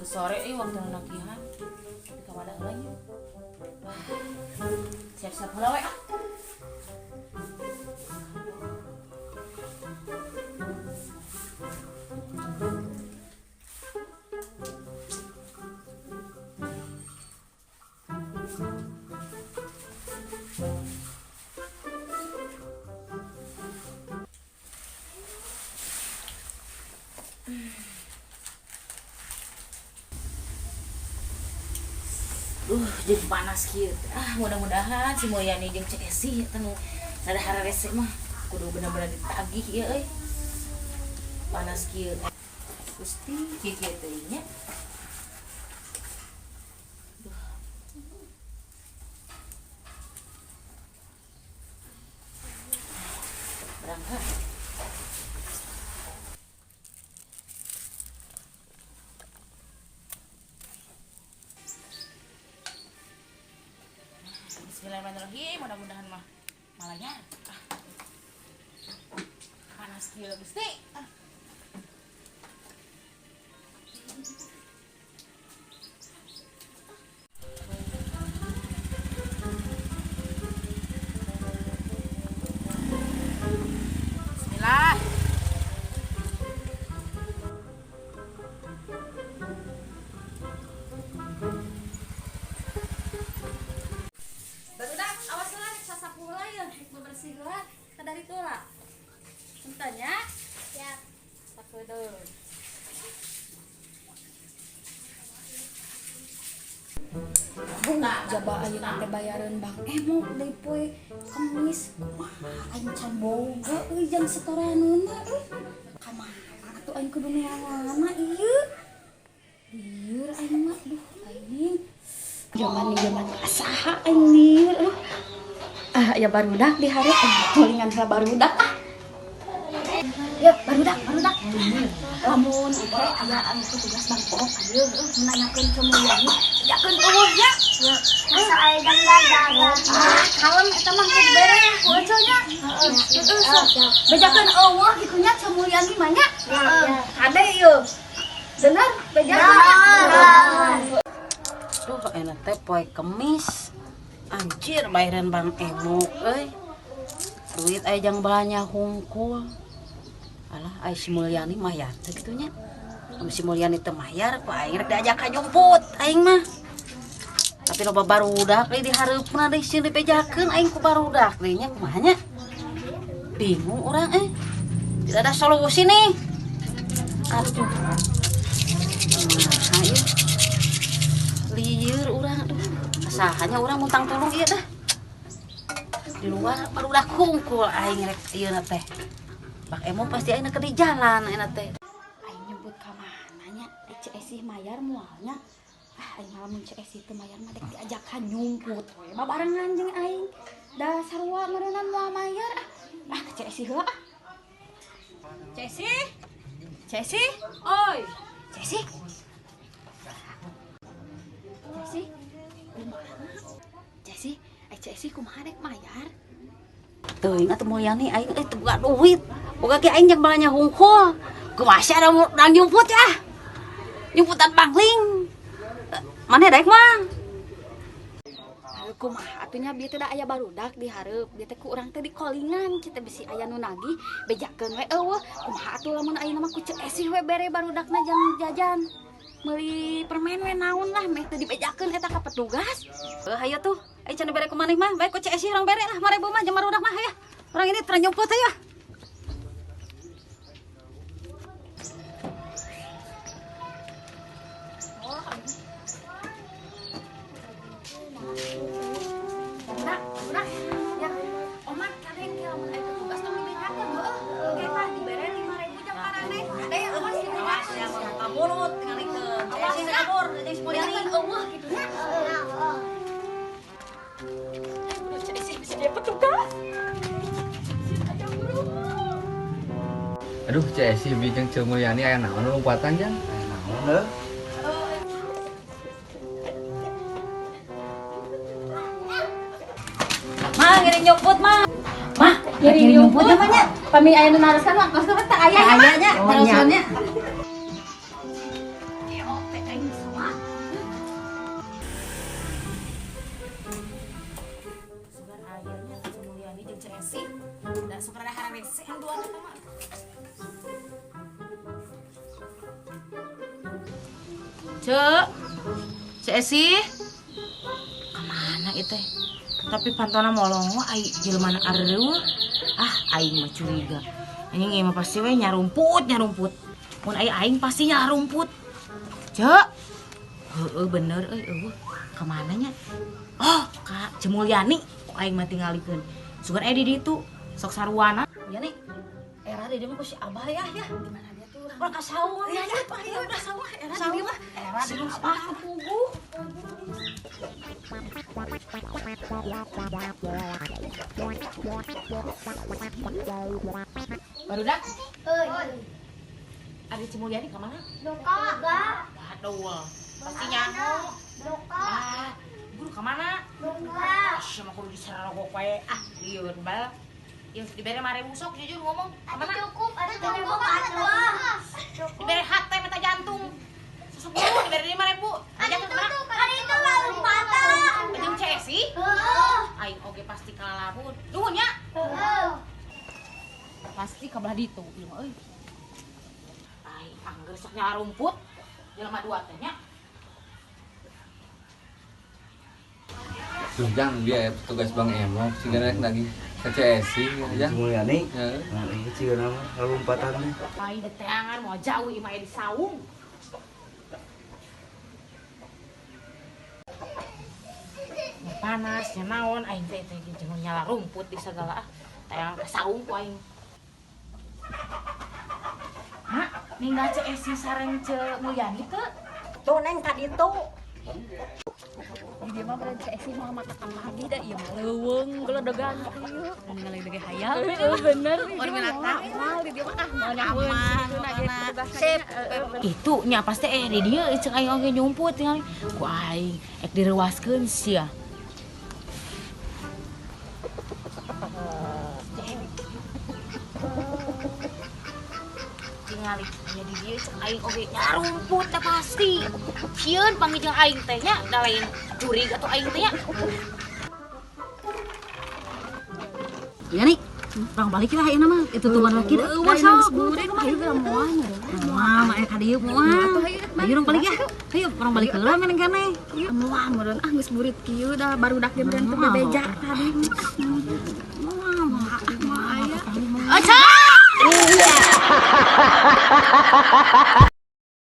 Sore euy waktu nagihan. Tapi ka mana heula nya? Wah, siap-siap heula we ah. Jadi panas kieu. Ah, mudah-mudahan si Mulyani jeung Ceu Esih eta nu rada hararese mah kudu bener-bener ditagih ieu euy. Panas kieu. Gusti, kieu kieu teuing nya. Duh. Berangkat. Bismillahirrahmanirrahim. Mudah-mudahan mah malayar. Ah. Panas kieu Gusti. Ah. Bismillah. Barudak, awas lah, sasapu heula ya, bebersih heula, kadari heula. Punten nya. Siap. Sakedeun. Jaba ayeuna teh bayareun Bang Emok deui poe Kemis. Kumaha aing can boga euy jang setoranana euy. Ka mana atuh aing kudu neanganna ieu? Lieur aing mah, duh aing. Jaman jaman saha aing lieur aduh. Ah, ya barudak di hareup tulingan heula barudak ah. Ya barudak, barudak. Lamun engke aya anu petugas Bang Emok ieu heuh nanyakeun Ceu Mulyani, bejakeun euweuh nya. Masa aya jang jajan. Ah, kalem eta mah geus beres ku Ece nya. Heeh, sok. Bejakeun euweuh kitu nya Ceu Mulyani mah nya. Heeh. Kade ieu. Bener, bejakeun nya. Duh, enak teh poe Kemis. Anjir, bayaran Bang Emok euy. Duit aya jang balanja hungkul. Alah, ai si Mulyani mayar teh kitu nya. Lamun si Mulyani teu mayar, ku aing rek diajak ka jumput aing mah. Tapi loba barudak deui di hareupna deui sieun dibejakeun aing ku barudak deui nya kumaha nya. Bingung urang euy. Tidak ada solusi nih. Aduh. Nah, ieu. Lieur urang aduh. Sahanya urang muntang tulung ieu dah. Di luar barudak hungkul aing rek ieu na teh. Bak Emo pasti aing keur di jalan aing teh. Aing nyebut ka mana nya? Ceu Esih mayar moalnya. Ah, aing mah lamun Ceu Esih teu mayar mah dek diajakan nyumput we babarengan jeung aing. Da sarua meureunnan moal mayar ah. Ah, ka Ceu Esih heula ah. Ceu Esih? Ceu Esih? Oi. Ceu Esih? Ceu Esih? Kumaha? Ceu Esih? Ai Ceu Esih kumaha dek mayar? Teuing atuh Mulyani aing euy teu boga duit. Boga ge aing jang balanja hungkul. Kumaha sih ada urang nyumput ya? Nyumputan pangling. Maneh daek mah? Kumaha atuh nya bieu teh da aya barudak di hareup. Bieu teh ku urang teh di kolingan, kita bisi aya nu nagih, bejakeun we eueuh. Kumaha atuh lamun ayeuna mah ku Ceu Esih we bere barudakna jang jajan. Meuli permen we naon lah meh teu dibejakeun eta ka petugas. Heuh hayu tuh. Ai can dibere ku maneh mah, bae ku Ceu Esih urang bere lah 5.000 mah jeung barudak mah hayu. Urang ini teu nyumput hayu. Budak, budak. Ya, omat kalian ke lamun aya petugas tong dibejakeun heueuh. Oke tah dibere 5.000 jang paraneh. Kade awas kitu nya. Ya ka mulut tingalikeun. Ceu Esih kabur jeung si Mulyani. Bejakeun eueuh kitu nya. Aduh, Ceu Esih bisa dia petugas. Aduh, Ceu Esih bijeng Ceu Mulyani aya naon lompatan jang? Aya naon heuh? Mah ngiring nyumput mah. Mah, Ngiring ngiring nyumput nyumput. mah nya. Pami aya nu naroskan mah kos teh aya nya. Aya nya, Oh, nya. naroskeun nya. Teh aing Henduan eta mah. Cek, Cek Esi, kemana itu? Tapi pantona molong ai jelema na areueuh. Ah, aing mah curiga. Anjing ieu mah pasti we nyarumput, nyarumput. Mun ai aing pasti nyarumput. Cek. Heeh bener euy eueuh. Kamana nya? Oh, ka Ceu Mulyani ku aing mah tingalikeun. Sugan aya di ditu sok saruana. Ya nih. Era di dieu mah ku si Abah ya ya. Gimana dia tuh? Urang ka saung. Iya, ya, ayo udah sawah era di dieu mah. Era di dieu mah puguh. Barudak, Euy. ari Ceu Mulyani ka mana? Doka. Aduh, pasti nyaho. Doka. Ah, guru ka mana? Doka. Sia mah kudu diserogok wae. Ah, lieur bal. Ya dibere 5.000 sok jujur ngomong. Ka mana? Cukup, ada cukup atuh. Cukup. Dibere hate minta jantung. Sesuk guru dibere 5.000. Ada Jantung itu ka mana? tuh, ada itu lompatan. Jeung Ceu Esi? Heeh. Aing oge pasti kalalabun. Nuhun nya. Heeh. Pasti ka belah ditu ieu mah euy. Aing angger sok nyarumput. Jelema dua teh nya. Tuh jang dia tugas Bang Emok sih rek lagi ke Ceu Esi ya jang. Mulyani. Heeh. Nah, ini sih nama lompatan teh. Aing deteangan mau jauh ieu mah aya di saung. Panas nya naon aing teh teh jeung nyala rumput di sagala ah. Tayang ka saung ku aing. Mak, ninggal Ceu Esi sareng Ceu Mulyani teu? Tuh neng tadi tuh. Di dia mah beren Ceu Esi mah mata kamari da ieu mah leuweung geledegan kieu. Ningali lagi hayang. Heeh bener. Mun minata Moal di dia mah ah moal nyahoeun satuna ge petugas. Sip. Itu nya pasti di dieu ceuk aing oge nyumput tingali. Ku aing ek direwaskeun sia. Tingali nya di dieu ceuk aing oge nyarumput teh pasti. Sieun panggil jeung aing teh nya da lain jurig atuh aing teh nya. Iya nih, orang balik lah ini mah itu tuan laki eueuh sok. Ayo geura moal nya. Moal mah aya ka dieu moal. Ayo orang balik ya. Ayo orang balik heula meneng keneh. Moal meureun ah geus burit kieu da barudak ge meureun teu bebeja tadi. Moal moal moal aya. Aca!